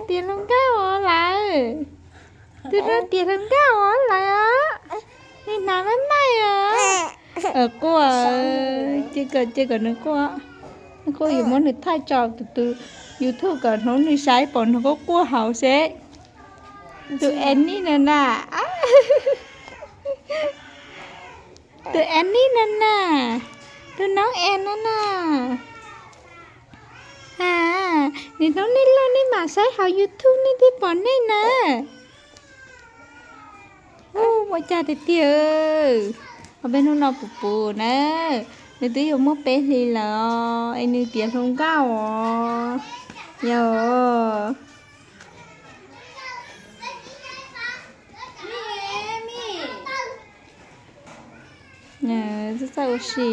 Tias hluas nkauj os lawm. Tus no tias hluas nkauj os lawm os. Nws hnav maj maim os. Quaj, cia kom, cia kom nws quaj. Nws quaj yuav muab nws thaij tso tus, tus YouTube kom hnub nws saib pom nws quaj quaj hauv seb. Tus Annie no na. Tus Annie no na. Tus noob Annie no na. A, nws hnub nej loj nej mam saib hauv YouTube nej thiaj pom nej na. Ua cas tiag tiag. Ob peb hnub no puv puv na. Nws twb yuav muaj peb hlis lawm os, es nws tias hluas nkauj os. Yog. Txawj txawj ua si.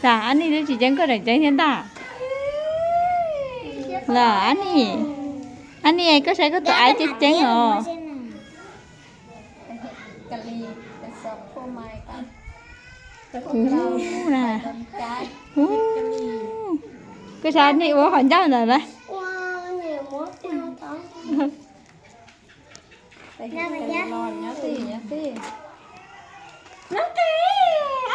Cas Annie twb tsis ceeb koj tseem ceeb thiab ntag. Los Annie, Annie, koj saib koj tus aiv ceeb ceeb os. Ub, koj saib Annie ua qhov ncauj ntawd na.